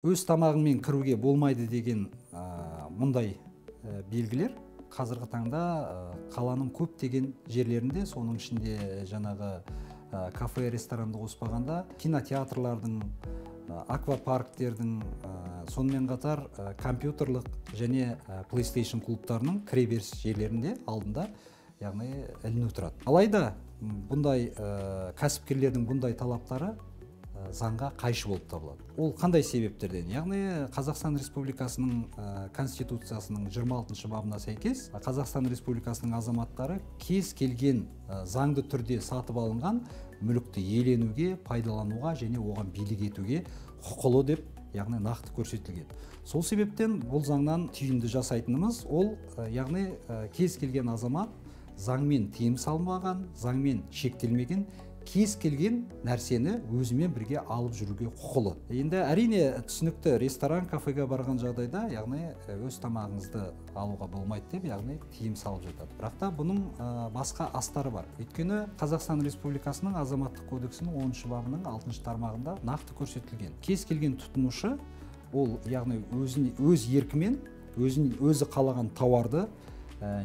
Өз тамағыңмен кіруге болмайды деген мұндай белгілер қазіргі таңда қаланың көптеген жерлерінде, соның ішінде жаңағы кафе, ресторанды қоспағанда, кинотеатрлардың, аквапарктердің, сонымен қатар компьютерлік және PlayStation клубтарының кіреберіс жерлерінде алдында, яғни, іліну тұрады. Алайда бұндай кәсіпкерлердің бұндай талаптары заңға қайшы болып табылады. Ол қандай себептерден? Яғни Қазақстан Республикасының Конституциясының 26 бабына сәйкес, Қазақстан Республикасының азаматтары кез келген заңды түрде сатып алынған мүлікті иеленуге, пайдалануға және оған билік етуге құқылы деп, яғни, нақты көрсетілген. Сол себептен бұл заңнан түйінді жасайтынымыз ол, яғни, кез келген азамат заңмен тыйым салынбаған, заңмен шектелмеген кез келген нәрсені өзімен бірге алып жүруге құқылы. Енді, әрине, түсінікті, ресторан, кафеге барған жағдайда, яғни, өз тамағыңызды алуға болмайды деп, яғни, тыйым салып жатады. Бірақ та бұның басқа астары бар. Өйткені Қазақстан Республикасының Азаматтық кодексінің 10 бабының 6 тармағында нақты көрсетілген. Кез келген тұтынушы ол, яғни, өзін өз еркімен өзін өзі қалаған тауарды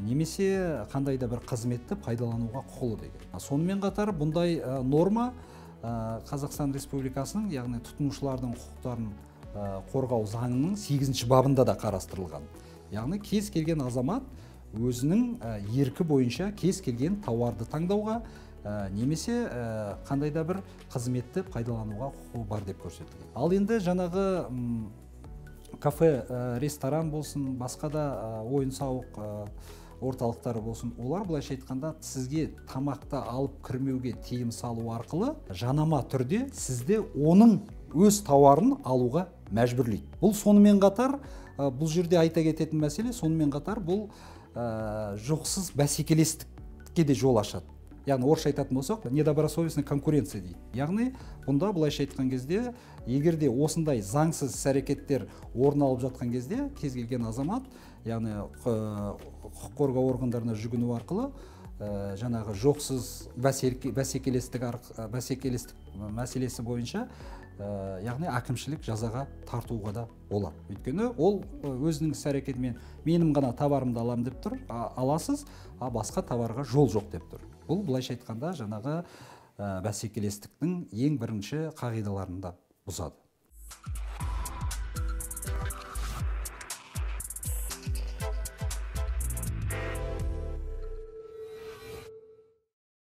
немесе қандай да бір қызметті пайдалануға құқылы деген. Сонымен қатар бұндай норма Қазақстан Республикасының, яғни, тұтынушылардың құқықтарын қорғау заңының 8 бабында да қарастырылған. Яғни кез келген азамат өзінің еркі бойынша кез келген тауарды таңдауға немесе қандай да бір қызметті пайдалануға құқығы бар деп көрсетілген. Ал енді жаңағы кафе, ресторан болсын, басқа да ойын сауық орталықтары болсын, олар, былайша айтқанда, сізге тамақты алып кірмеуге тыйым салу арқылы жанама түрде сізді оның өз тауарын алуға мәжбүрлейді. Бұл сонымен қатар, бұл жерде айта кететін мәселе, сонымен қатар бұл жоқсыз бәсекелестікке де жол ашады. Яғни орысша айтатын болсақ, недобросовестная конкуренция дейді. Яғни бұнда, былайша айтқан кезде, егер де осындай заңсыз іс әрекеттер орын алып жатқан кезде, кез келген азамат, яғни, құқық қорғау органдарына жүгіну арқылы жаңағы жоқсыз бәсекелестік мәселесі бойынша, яғни, әкімшілік жазаға тартуға да болады. Өйткені ол өзінің іс әрекетімен менің ғана товарымды аламын деп тұр, аласыз, а басқа товарға жол жоқ деп тұр. Бұл, былайша айтқанда, жаңағы бәсекелестіктің ең бірінші қағидаларын да бұзады.